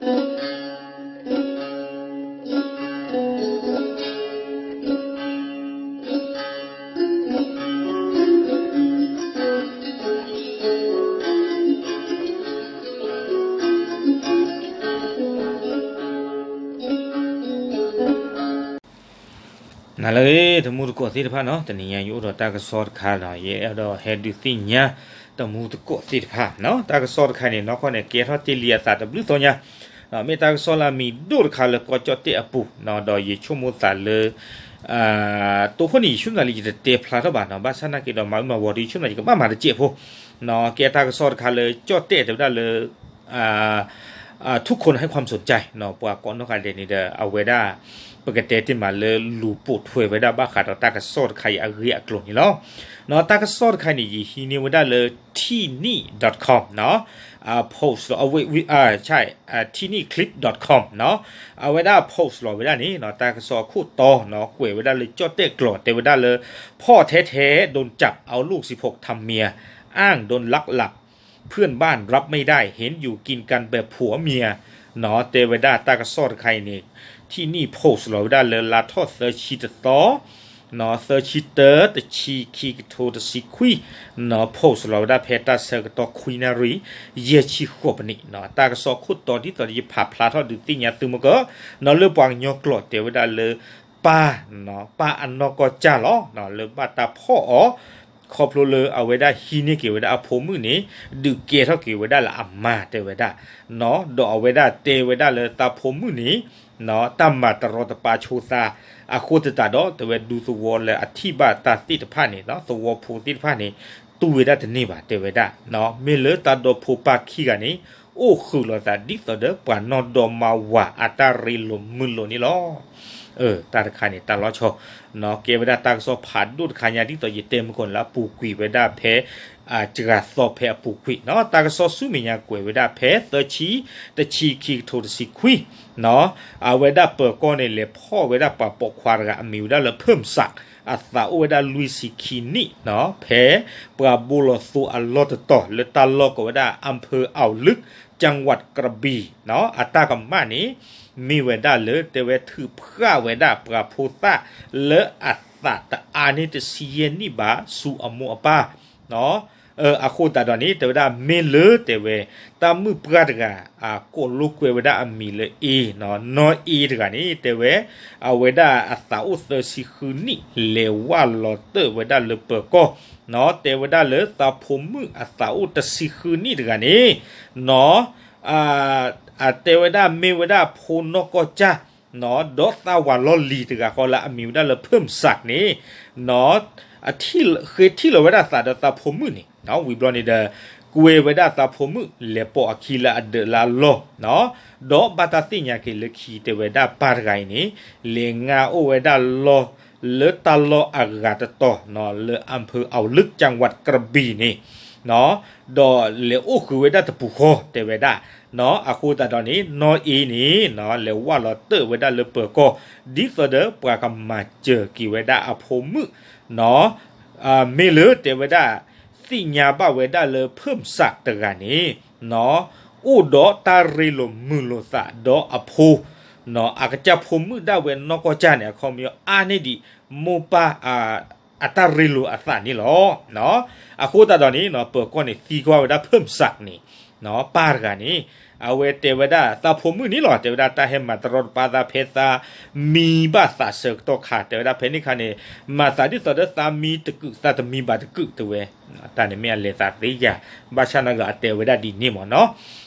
နလၢအဂ့ၤ တမူတကိးသ့ၣ်တဖၣ်နီၤ, တနံၤညါယအိၣ်ဒီးတၢ်ကစီၣ်တခါနီၤ, ယအဲၣ်ဒိးဟဲဒုးသ့ၣ်ညါ တမူတကိးသ့ၣ်တဖၣ်နီၤ, တၢ်ကစီၣ်တခါန့ၣ် နီၢ်ကီၢ်န့ၣ် ကဲထီၣ်တ့ၢ်လံအသးတဘျုးသီညါ, မ့ၢ်တၢ်ကစီၣ်လၢအမံၤဒိၣ်တခါလၢကီၢ်ကၠီၣ်တဲၣ်အပူၤနီၤ, ဒီးယဆိကမိၣ်သးလၢ တိၢ်ဖိန့ၣ် ယဆိကမိၣ်သးလၢယတတဲဖျါထီၣ်ဘၣ်နီၤ, ဘၣ်ဆၣ်နာ်က့ဒီး မၤအုၣ်မၤဝီၤဒီး ယဆိကမိၣ်သးယကဘၣ်မၤတစဲးဖိနီၤ, ကဲတၢ်ကစီၣ်တခါလၢကၠီၣ်တဲၣ်တဲဝဲဒၣ်လၢ ทุกคนให้ความสนใจနီၤ, ပှၤကိးနီၢ်ဂၤဒဲးန့ၣ်ဒီး အဝဲဒၣ် ပကတဲတ့ၢ်မးလၢ လူၤပိာ်ထွဲဝဲဒၣ်ဘၣ်ဃးဒီးတၢ်ကစီၣ်တခါအံၤအဂ့ၢ်အကျိၤန့ၣ်လီၤ. နီၤ တၢ်ကစီၣ်တခါန့ၣ် ယဟံးန့ၢ်ဝဲဒၣ်လၢ ထံနံၣ် dot com နီၤ, post လီၤ, အဝဲ ထံနံၣ် clip dot com နီၤ, အဝဲဒၣ် post လီၤဝဲဒၣ်န့ၣ်နီၤ, တၢ်ကစီၣ်အခိၣ်တီနီၤ ကွဲးဝဲဒၣ်လၢကၠီၣ်တဲၣ်ကျိာ် တဲဝဲဒၣ်လၢ พ่อแท้ๆ โดนจับเอาลูกสิบหกทำเมีย อ้างโดนลักหลับ เพื่อนบ้านรับไม่ได้ เห็นอยู่กินกันแบบผัวเมีย နီၤ, တဲဝဲဒၣ်တၢ်ကစီၣ်တခါအံၤန့ၣ် ထံနံၣ် post လီၤဝဲဒၣ်လၢလါထီၣ်သၢဆံတသီ နီၤ, သၢဆံတၢ တဆံခံ ကထိတဆံခွံ နီၤ, post လီၤဝဲဒၣ်ဖဲတၢ်ဆၢကတီၢ်ခွံနၣ်ရံၣ် ယဲၢ်ဆံဃိးပနံးနီၤ, တၢ်ကစီၣ်ခိၣ်တီဒ်သိးဒီးယဖးဖျါထီၣ်ဒုးသ့ၣ်ညါသုမ့ၢ်ကီးနီၤ, လၢပှၤကညီကျိာ်တဲဝဲဒၣ်လၢ ပၢ်နီၤ, ပၢ်အနီၢ်ကီၢ်ကၢ်လီၤနီၤ, လၢဘၣ်တၢ်ဖီၣ်အီၤ ခီဖျိလၢအဝဲဒၣ်ဟံးန့ၢ်က့ၤဝဲဒၣ်အဖိမုၣ်န့ၣ် ဒုးကဲထီၣ်က့ၤဝဲဒၣ်လၢအမါတဲဝဲဒၣ်နီၤ, ဒီးအဝဲဒၣ်တဲဝဲဒၣ်လၢသးဖိမုၣ်န့ၣ်နီၤ တၢ်မၤတရီတပါဆိသး အဃိသတးဒီး တဲဝဲဒူသဝီလၢအထံၣ်ဘၣ်တၢ်သ့ၣ်တဖၣ်န့ၣ်နီၤ, သဝီဖိသ့ၣ်တဖၣ်န့ၣ် တူၢ်ဝဲဒၣ်တန့ၢ်ဘၣ်တဲဝဲဒၣ်နီၤ, မ့ၢ်လၢတၢ်ဒီဖိပၢ်ခံဂၤန့ၣ် အိၣ်ဃုာ်လိာ်သးဒ်သိးဒီးပှၤနီၢ်ဒီမါဝၤအတၢ်ရ့လိာ်မုာ်လိာ်န့ၣ်လီၤ. တၢ်တခါန့ၣ် တၢ်လီၤဆီနီၤ, ကဲဝဲဒၣ်တၢ်ကစီၣ်ဖးဒိၣ်တခါညါ ဒ်သိးယတဲမ့ၢ်ကီးန့ၣ်လၢအပူၤကွံာ်ဝဲဒၣ်ဖဲ စှၤသီဖဲအပူၤကွံာ်နီၤ, တၢ်ကစီၣ်ဆူမဲာ်ညါကွဲးဝဲဒၣ်ဖဲသၢဆံ တဆံခံ ကထိတဆံခွံနီၤ, အဝဲဒၣ်ပၢၤကီၢ်န့ၣ် လဲၤဖီၣ်ဝဲဒၣ်ပှၤပိာ်ခွါတဂၤ အမံၤဝဲဒၣ်လၢ เพิ่มศักดิ์ အသးအိၣ်ဝဲဒၣ်လွံၢ်ဆံခံနံၣ်နီၤ, ဖဲပှၤဘိလီၤသိအလီၢ်တတီၤ လၢတၢ်လီၢ်ကိးဝဲဒၣ် อำเภออ่าวลึก จังหวัดกระบี่နီၤ, အတၢ်ကမၣ်န့ၣ် မ့ၢ်ဝဲဒၣ်လၢတဲဝဲထုးဖျးဝဲဒၣ်ပှၤဖိသၣ်လၢအသးတအါန့ၢ်တဆံယဲၢ်နံၣ်ဘၣ် ဆူအမိၢ်အပၢ်နီၤ, အဃိသတးဒီးန့ၣ် တဲဝဲဒၣ်မ့ၢ်လၢတဲဝဲ တၢ်မုၣ်ပှၢ်တဂၤ ကိးလိာ်ကွဲဝဲဒၣ်အမံၤလၢ Aနီၤ, နီၢ် A တဂၤန့ၣ် တဲဝဲ အဝဲဒၣ်အသးအိၣ်သၢဆံဃုနံၣ် လဲၤဝၢ်လီၤတၢၢ်ဝဲဒၣ်လၢပၢၤကီၢ်နီၤ, တဲဝဲဒၣ်လၢသးဖိမုၣ်အသးအိၣ်တဆံဃုနံၣ်တဂၤန့ၣ်နီၤ တဲဝဲဒၣ်မ့ၢ်ဝဲဒၣ်ဖိနီၢ်ကီၢ်ကၢ်နီၤ, ဒီးသးဝၤလီၢ်လံၤတဂၤဃီလၢအမံၤဝဲဒၣ်လၢ เพิ่มศักดิ์န့ၣ်နီၤ, အထံၣ် ဃ့ထံၣ်လီၤဝဲဒၣ်သးဒီးသးဖိမုၣ်န့ၣ် ဝံၤဘျီန့ၣ်ဒီး ကွဲဝဲဒၣ်သးဖိမုၣ် လဲၤပိာ်အခံလၢအဒၢးလၢအလီၢ်နီၤ, ဒီးဘၣ်တၢ်သ့ၣ်ညါက့ၤလၢခံ တဲဝဲဒၣ်ပၢ်တဂၤအံၤန့ၣ် လဲၤငါအိၣ်ဝဲဒၣ်လီၢ် လၢတၢ်လီၢ်အဂၤတတီၤနီၤ, လၢ อำเภออ่าวลึก จังหวัดกระบี่န့ၣ်နီၤ, ဒီးလဲၤအိၣ်ဃုာ်ဝဲဒၣ်တပူၤဃီတဲဝဲဒၣ်နီၤ, အဃိသတးဒီးန့ၣ် နီၢ် A န့ၣ်နီၤ လဲၤဝၢ်လီၤတၢၢ်ဝဲဒၣ်လၢပၢၤကီၢ် ဒ်သိးဒီးပှၤကမၤစၢၤက့ၤဝဲဒၣ်အဖိမုၣ်နီၤ, မ့ၢ်လၢတဲဝဲဒၣ် သ့ၣ်ညါဘၣ်ဝဲဒၣ်လၢ เพิ่มศักดิ์တဂၤန့ၣ်နီၤ, အိၣ်ဒီးတၢ်ရ့လိာ်မုာ်လိာ်သးဒီးအဖိနီၤ, အကစၢ်ဖိမုၣ်ဒၣ်ဝဲနီၢ်ကီၢ်ကၢ်န့ၣ် အခီပညီအါန့ၢ်ဒံးမိၢ်ပၢ် အတၢ်ရ့လိာ်အသးန့ၣ်လီၤ. အဃိသတးဒီးန့ၣ်နီၤ ပၢၤကီၢ်န့ၣ် သံကွၢ်ဝဲဒၣ် เพิ่มศักดิ์န့ၣ်နီၤ, ပၢ်တဂၤန့ၣ် အဝဲတဲဝဲဒၣ် သးဖိမုၣ်န့ၣ်လီၤ, တဲဝဲဒၣ်တၢ်ဟဲမၤတရီတပါသးဖဲသးမံဘၣ်သးဆၢကတီၢ်ခါ, တဲဝဲဒၣ်ဖဲန့ၣ်ခါန့ၣ် မၤသးဒ်သိးဒီးသးမံတကုာ် သးတမံဘၣ်တကုာ်တဲဝဲ, တၢ်န့ၣ်မ့ၢ်အလဲၤသးသ့ယၤ, ဘၣ်ဆၣ်နာ်က့အတဲဝဲဒၣ်ဒ်န့ၣ်မ့ၢ်နီၤ.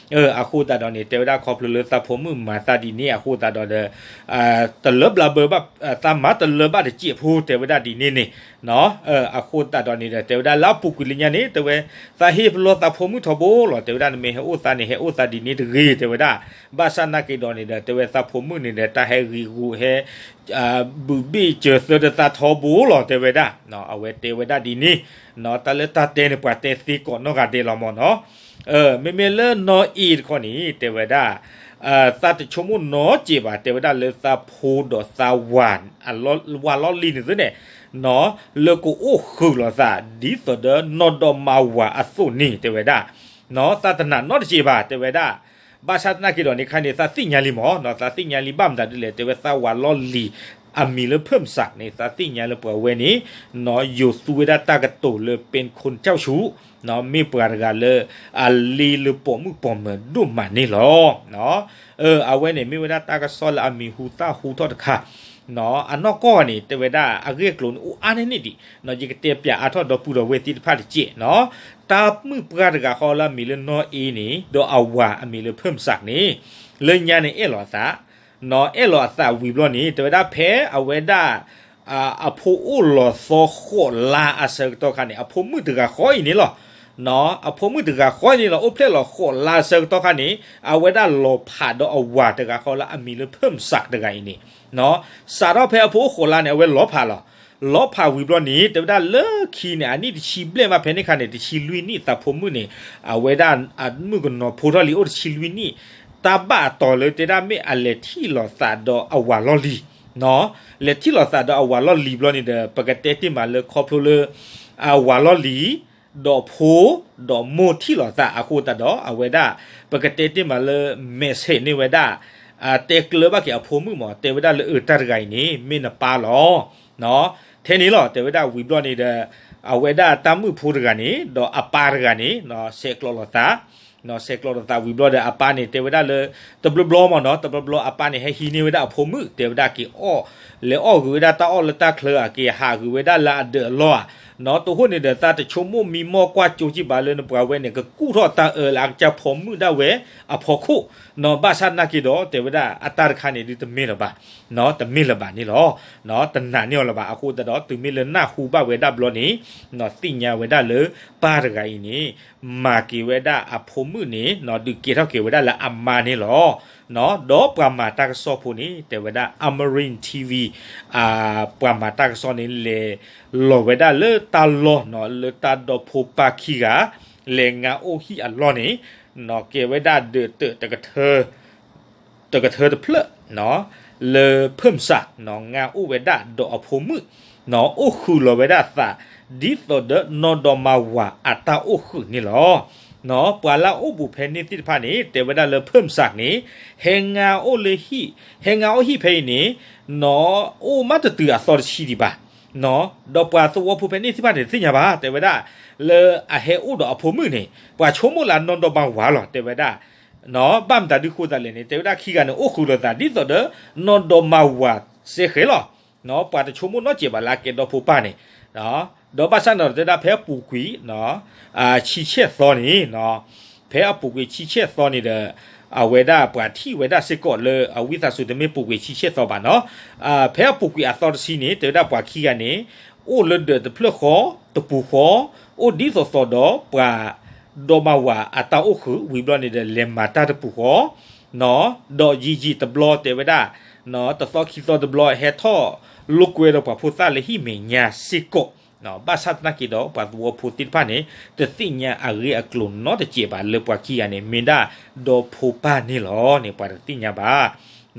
အဃိသတးဒီးန့ၣ် တဲဝဲဒၣ်ခီဖျိလၢသးဖိမုၣ်မၤသးဒ်န့ၣ် အဃိသတးဒီးဒီး တလၢဘျးဘၢဘၣ်, သးမၤတလၢဘၣ်တစဲးဖိ တဲဝဲဒၣ်ဒ်န့ၣ်န့ၣ်နီၤ. အဃိသတးဒီးန့ၣ်ဒီး တဲဝဲဒၣ်လၢအပူၤကွံာ်လၢညါန့ၣ် တဲဝဲ သးဟ့ၣ်ပလီၢ်သးဖိမုၣ်ထီဘိလီၤ, တဲဝဲဒၣ်နမ့ၢ်ဟဲအိၣ်သးန့ၣ် ဟဲအိၣ်သးဒ်န့ၣ်တဂ့ၤ တဲဝဲဒၣ်, ဘၣ်ဆၣ်နာ်က့ဒီးန့ၣ်ဒီး တဲဝဲသးဖိမုၣ်န့ၣ်ဒီး တၢ်ဟဲဂံၤဂူာ်ဟဲ ဘုးဘ့ၣ်စၢၤသၢတသးထီဘိလီၤ တဲဝဲဒၣ်, အဝဲတဲဝဲဒၣ်ဒ်န့ၣ်နီၤ, တၢ်လၢတၢ်တဲန့ၣ် ပှၤတဲသ့ကိးနီၢ်ဂၤဒဲးလီၤမ့ၢ်နီၤ. မ့မ့ၢ်လၢနီၢ် A တခီန့ၣ် တဲဝဲဒၣ် သးတဆိကမိၣ်နီတစဲးဘၣ် တဲဝဲဒၣ်လၢသးဖိဒီးသးဝၤ ဝၤလီၢ်လံၤန့ၣ်သ့ၣ်န့ၣ်နီၤ, လၢကအိၣ်ဃုာ်လိာ်သး ဒ်သိးဒီးနီၢ်ဒီမါဝၤအသိးန့ၣ် တဲဝဲဒၣ်နီၤ, သးတနာ်နီတစဲးဘၣ် တဲဝဲဒၣ် ဘၣ်ဆၣ်သနာ်က့ဒီးန့ၣ်ခါန့ၣ် သးသ့ၣ်ညါလံမ့ၢ်နီၤ, သးသ့ၣ်ညါလံဘၣ်မတၤဒ်လဲၣ် တဲဝဲသးဝၤလီၢ်လံၤ အမံၤလၢ Phumsak န့ၣ် သးသ့ၣ်ညါလၢပှၤဝဲန့ၣ် နီၤယိၤသူဝဲဒၣ်တၢ်ကတိၤလၢ เป็นคนเจ้าชู้ နီၤ မ့ၢ်ပှၤတဂၤလၢ အလ့လၢပိာ်မုၣ်ပိာ်မၢၤဒိၣ်မးန့ၣ်လီၤ. အဝဲန့ၣ်မ့ၢ်ဝဲဒၣ်တၢ်ကစီၣ်လၢအမံၤဟူသၣ်ဟူထီၣ်တခါ အနီၢ်ကီၢ်န့ၣ် တဲဝဲဒၣ်အဂ့ၢ်အကျိၤန့ၣ် အိၣ်အါန့ၢ်န့ၣ်ဒံး ယကတဲပၠးအါထီၣ်ဒီပုၢ်ဒီဝဲၢ်သ့ၣ်တဖၣ်တက့ၢ်နီၤ. တၢ်မုၣ်ပှၢ်တဂၤဃီလၢအမံၤလၢနီၢ်အ့န့ၣ် ဒီးအဝၤအမံၤလၢ Phumsak န့ၣ် လၢညါန့ၣ်အဲၣ်လီၤအသး နီၤ အဲၣ်လီၤအသးဝံၤဘျီန့ၣ် တဲဝဲဒၣ်ဖဲအဝဲဒၣ် အဖိအိၣ်လီၤသီဃိးလါအဆၢကတီၢ်ခါန့ၣ် အဖိမုၣ်တဂၤဃီအံၤန့ၣ်လီၤ. အဖိမုၣ်တဂၤဃီအံၤန့ၣ်လီၤ အိၣ်ဖျဲၣ်လီၤဃိးလါအဆၢကတီၢ်ခါန့ၣ် အဝဲဒၣ်လီၤဖးဒီးအဝၤတဂၤဃီလၢအမံၤလၢ Phumsak တဂၤအံၤန့ၣ် စးထီၣ်ဖဲအဖိအိၣ်ဃိးလါန့ၣ် အဝဲလီၤဖးလီၤ. လီၤဖးဝံၤဘျီန့ၣ် တဲဝဲဒၣ်လၢခံန့ၣ် အနံၣ်တဆံဘျဲၣ်မး ဖဲန့ၣ်ခါန့ၣ် တဆံလွံၢ်နံၣ်သးဖိမုၣ်န့ၣ် အဝဲဒၣ်အမုၣ်ကနီၤဖိထီၣ်လံ အိၣ်တဆံလွံၢ်နံၣ် တၢ်ဘၣ်အတီၤလၢတဲဒၣ်မ့ၢ်အလဲၤထံၣ်လိာ်သးဒီးအဝၤလီၢ်လံၤ လဲၤထံၣ်လိာ်သးဒီးအဝၤလီၢ်လံၤဘျီန့ၣ်ဒီး ပကတဲတ့ၢ်မးလၢခီဖျိလၢ အဝၤလီၢ်လံၤ ဒီးဖိ ဒီးမိၢ်ထံၣ်လိာ်သးအဃိသတးဒီး အဝဲဒၣ် ပကတဲတ့ၢ်မးလၢ message န့ၢ်ဝဲဒၣ် တဲကျၢၤဘၣ်က့ၤအဖိမုၣ်မး တဲဝဲဒၣ်လၢအတၢ်တဂၤအံၤန့ၣ် မ့ၢ်နပၢ်လီၤ ထဲန့ၣ်လီၤ တဲဝဲဒၣ်ဝံၤဘျီန့ၣ်ဒီး အဝဲဒၣ်တၢ်မုၣ်ဖိတဂၤန့ၣ် ဒီးအပၢ်တဂၤန့ၣ် ဆဲးကျိးလိာ်သး ဆဲးကျိးလိာ်သးဝံၤဘျီဒီး အပၢ်န့ၣ် တဲဝဲဒၣ်လၢ တဘျီဘျီမ့ၢ်နီၤ တဘျီဘျီအပၢ်န့ၣ် ဟဲဟံးန့ၢ်ဝဲဒၣ်အဖိမုၣ် တဲဝဲဒၣ်က့ၤအီၣ် လဲၤအီၣ်ဂ့ၤဝဲဒၣ်တၢ်အီၣ်လၢတၢ်ချၢဧါ က့ၤဟးဂ့ၤဝဲဒၣ်လၢအဒၢးအလီၢ်ဧါ နီၤ တဃိန့ၣ်ဒီး သးတဆိကမိၣ်မံမီၢ်ကွၢ်ကၠိက့ၤဘၣ်လၢနပှၤဝဲန့ၣ် ကကူၣ်ထီၣ်တၢ်အၢလၢအကစၢ်ဖိမုၣ်ဒၣ်ဝဲအဖီခိၣ် နီၤ ဘၣ်ဆၣ်သနာ်က့ဒီး တဲဝဲဒၣ်အတၢ်တခါန့ၣ်ဒုးတမ့ၢ်လၢၤဘၣ် တမ့ၢ်လၢၤဘၣ်န့ၣ်လီၤ တနာ်န့ၢ်အီၤလၢၤဘၣ် အဃိသတးဒီး တုၤမ့ၢ်လၢနၢ်ဟူဘၣ်ဝဲဒၣ်ဘျီန့ၣ် သ့ၣ်ညါဝဲဒၣ်လၢပၢ်တဂၤအံၤန့ၣ် မၤက့ၤဝဲဒၣ်အဖိမုၣ်န့ၣ် ဒုးကဲထီၣ်က့ၤဝဲဒၣ်လၢအမါန့ၣ်လီၤ. ဒီးပှၤမၤတၢ်ကစီၣ်ဖိန့ၣ် တဲဝဲဒၣ် Amarin TV ပှၤမၤတၢ်ကစီၣ်န့ၣ် လဲၤလီၤဝဲဒၣ်လၢတၢ်လီၢ် လၢတၢ်ဒီဖိပၢ်ခံဂၤ လဲၤငါအိၣ်ဟံၣ်အလီၢ်န့ၣ် ကဲဝဲဒၣ်ဒၢးတၢးတကထၢ တကထၢတဖျၢၣ် လၢ Phumsak ငါအိၣ်ဝဲဒၣ်ဒီးအဖိမုၣ် အိၣ်ဃုာ်လီၤဝဲဒၣ်သး ဒ်သိးဒီးနီၢ်ဒီမါဝၤအတၢ်အိၣ်ဃုာ်န့ၣ်လီၤ. ပှၤလၢအအိၣ်ဘူးဖဲန့ၣ်သ့ၣ်တဖၣ်န့ၣ် တဲဝဲဒၣ်လၢ Phumsak န့ၣ် ဟဲငါအိၣ်လၢဟံၣ် ဟဲငါအိၣ်ဟံၣ်ဖဲအံၤန့ၣ် အိၣ်မးတတုၤအသီတဆံဒံးဘၣ် ဒီးပှၤသဝီဖိဖဲန့ၣ်သ့ၣ်တဖၣ်န့ၣ် သ့ၣ်ညါဘၣ် တဲဝဲဒၣ် လၢအဟဲအိၣ်ဒီးအဖိမုၣ်န့ၣ် ပှၤဆိကမိၣ်လၢအနီၢ်ဒီမါဝၤလီၤ တဲဝဲဒၣ် ဘၣ်မတၤဒုးဃိသတးလဲၣ်န့ၣ် တဲဝဲဒၣ်ခံဂၤန့ၣ် အိၣ်ဃုာ်လိာ်သး ဒ်သိးဒီး နီၢ်ဒီမါဝၤစ့ၢ်ကီးလီၤ. ပှၤတဆိကမိၣ်နီတစဲးဘၣ်လၢအကဲဒီဖိပၢ်န့ၣ် ဒီးဘၣ်ဆၣ်န့ၣ်ဒီး တဲဒၣ်ဖဲအပူၤကွံာ် ဆံဆဲၣ်သီန့ၣ် ဖဲအပူၤကွံာ်ဆံဆဲၣ်သီန့ၣ်ဒီး အဝဲဒၣ်ပှၤထံၣ်ဝဲဒၣ်စ့ၢ်ကီးလၢ အဝံသးစူၤတမ့ၢ်ပူၤကွံာ်ဆံဆဲၣ်သီဘၣ်နီၤ, ဖဲအပူၤကွံာ်အသီတဆံန့ၣ် တဲဝဲဒၣ်ပှၤခံဂၤန့ၣ် အိၣ်လၢဒၢးတဖျၢၣ်ဃီ တပူၤဃီ အိၣ်ဒ်သိးသိးဒီးပှၤ ဒီမါဝၤအတၢ်အိၣ်ဃုာ် ဝံၤဘျီန့ၣ်ဒီး လဲၤမၤတၢ်တပူၤဃီ ဒီးယံာ်ယံာ်တဘျီတဲဝဲဒၣ် တသီခံသီတဘျီ ဟဲထီၣ်လိာ်ကွဲဒီးပှၤဖိသၣ်လၢဟံၣ်မဲာ်ညါစ့ၢ်ကီး, ဘၣ်ဆၣ်သနာ်က့ဒီး ပှၤသဝီဖိသ့ၣ်တဖၣ်န့ၣ် တသ့ၣ်ညါအဂ့ၢ်အကျိၤနီတစဲးဘၣ်လၢပှၤခံဂၤန့ၣ် မ့ၢ်ဒၣ်ဒီဖိပၢ်န့ၣ်လီၤန့ၣ် ပှၤတသ့ၣ်ညါဘၣ်.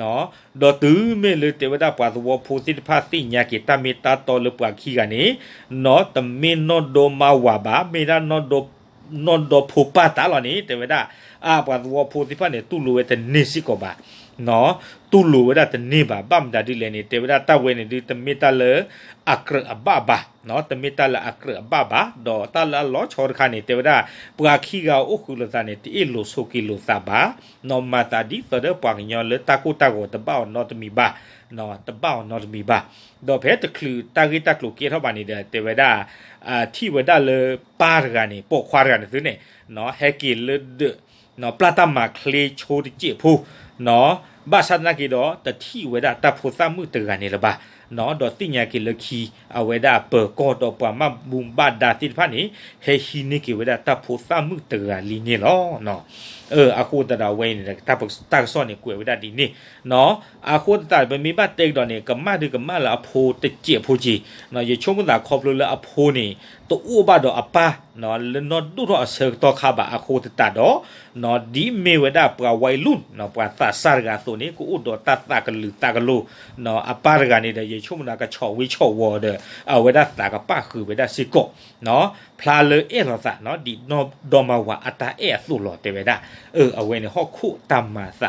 ဒီးတုၤမ့ၢ်လၢတဲဝဲဒၣ်ပှၤသဝီဖိသ့ၣ်တဖၣ်သ့ၣ်ညါက့ၤတၢ်မ့ၢ်တၢ်တီလၢပှၤခံဂၤန့ၣ် တမ့ၢ်နီၢ်ဒီမါဝၤဘၣ် မ့ၢ်ဒၣ် နီၢ်ဒီဖိပၢ်တၢ်လီၤန့ၣ် တဲဝဲဒၣ် အါ ပှၤသဝီဖိသ့ၣ်တဖၣ်န့ၣ် တူၢ်လိာ်ဝဲတန့ၢ်စ့ၢ်ကီးဘၣ်, တူၢ်လိာ်ဝဲဒၣ်တန့ၢ်ဘၣ် ဘၣ်မတၤဒ်လဲၣ်န့ၣ် တဲဝဲဒၣ်တၢ်ဝဲန့ၣ်ဒုး တမ့ၢ်တၢ်လၢအကြၢးအဘၣ်ဘၣ်, တမ့ၢ်တၢ်လၢအကြၢးအဘၣ်ဘၣ်, ဒီးတၢ်လၢအလီၤဆီတခါန့ၣ် တဲဝဲဒၣ် ပှၤခံဂၤအိၣ်ဃုာ်လိာ်သးန့ၣ် တအ့ၣ်လိာ်ဆိးက့လိာ်သးဘၣ်, မၤသးဒ်သိးဒီးပှၤကညီလၢတၢ်ကိၢ်တၢ်ဂီၤတဘၣ်အီၤနီတမံၤဘၣ်, တဘၣ်အီၤနီတမံၤဘၣ်. ဒီးဖဲတချုးတၢ်ဂ့ၢ်တၢ်ကျိၤကဲထီၣ်ဘၣ်န့ၣ်ဒီး တဲဝဲဒၣ် ထံၣ်ဝဲဒၣ်လၢပၢ်တဂၤန့ၣ် ပိာ်ခွါတဂၤန့ၣ်သုန့ၣ် ဟဲက့ၤလၢဒၢး ပျၢ်တၢ်မၤချ့ဆိတစဲးဖိ, ဘၣ်ဆၣ်သနာ်က့ဒီး တထံၣ်ဝဲဒၣ်တၢ်ဖိသၣ်မုၣ်တဂၤန့ၣ်လၢၤဘၣ်, ဒီးသ့ၣ်ညါက့ၤလၢခံ အဝဲဒၣ်ပၢၤကီၢ်ဒီးပှၤဘၣ်မူဘၣ်ဒါသ့ၣ်တဖၣ်န့ၣ် ဟဲဟံးန့ၢ်က့ၤဝဲဒၣ်တၢ်ဖိသၣ်မုၣ်တဂၤလံန့ၣ်လီၤ. အဃိသတးဒီးအဝဲအံၤန့ၣ် တၢ်ကစီၣ်န့ၣ်ကွဲးဝဲဒၣ်ဒ်န့ၣ် အဃိသတး ပမ့ၢ်ဘၣ်တဲကဒီးန့ၣ် ကမၣ်ဒုးကမၣ်လၢအဖိတစဲးဖိက့ၤ, ယဆိကမိၣ်သးခီဖျိလၢအဖိန့ၣ် တအိၣ်ဘၣ်ဒီးအပၢ် လၢနီၢ်ဒိၣ်ထီၣ်အဆၢကတီၢ်ခါဘၣ်အဃိသတးဒီး ဒ်မ့ၢ်ဝဲဒၣ်ပှၤဝါအံၤလူၢ် ပှၤသးစၢ်တဂၤအသိးန့ၣ် ကအိၣ်ဒီးတၢ်သးကလုာ်သးကလိၤ, အပၢ်တဂၤန့ၣ်ဒီး ယဆိကမိၣ်သးကဆီၣ်ဝ့ဆီၣ်ဝီၤဒီး အဝဲဒၣ်သးကပၣ်ဃုာ်ဝဲဒၣ်စ့ၢ်ကီး ဖျါလၢအဲၣ်လီၤသး ဒ်နီၢ်ဒီမါဝၤအတၢ်အဲၣ်အသိးလီၤ တဲဝဲဒၣ်. အဝဲန့ၣ်ဟီၣ်ခိၣ်တၢ်မၤသ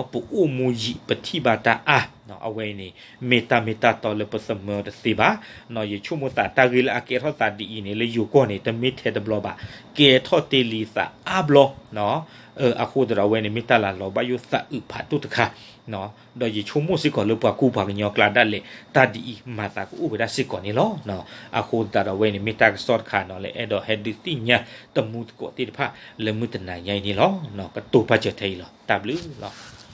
း, ပအိၣ်မူယံာ်ပထံၣ်ဘၣ်တၢ်အါ, အဝဲအံၤန့ၣ် မ့ၢ်တၢ်မ့ၢ်တၢ်တီလၢပသမၢတသ့ဘၣ်. ယဆိကမိၣ်သးတၢ်ဂ့ၢ်လၢအကဲထီၣ်သးဒ်အံၤန့ၣ် လၢယိၤကီၢ်န့ၣ် တမ့ၢ်ထဲတဘျီဘၣ်, ကဲထီၣ်တ့ၢ်လံသးအါဘျီ. အဃိသတးဒီးအဝဲန့ၣ် မ့ၢ်တၢ်လၤလီၤဘၣ်ယိၣ်သးအုးဖးဒိၣ်တခါ, ဒီးယဆိကမိၣ်စ့ၢ်ကီးလၢပှၤကူပှၤကညီအကျါဒၣ်လဲာ် တၢ်ဒ်အံၤမၤသးကအိၣ်ဝဲဒၣ်စ့ၢ်ကီးန့ၣ်လီၤ. အဃိသတးဒီးအဝဲန့ၣ် မ့ၢ်တၢ်ကစီၣ်တခါနီၤ လၢအဲၣ်ဒိးဟဲဒုးသ့ၣ်ညါတမူသကိးသ့ၣ်တဖၣ် လၢမုၢ်တနၤညါအံၤန့ၣ်လီၤ. ကတိၤပာ်စၢၤထဲအံၤလီၤ. တၢ်ဘျုးလီၤ.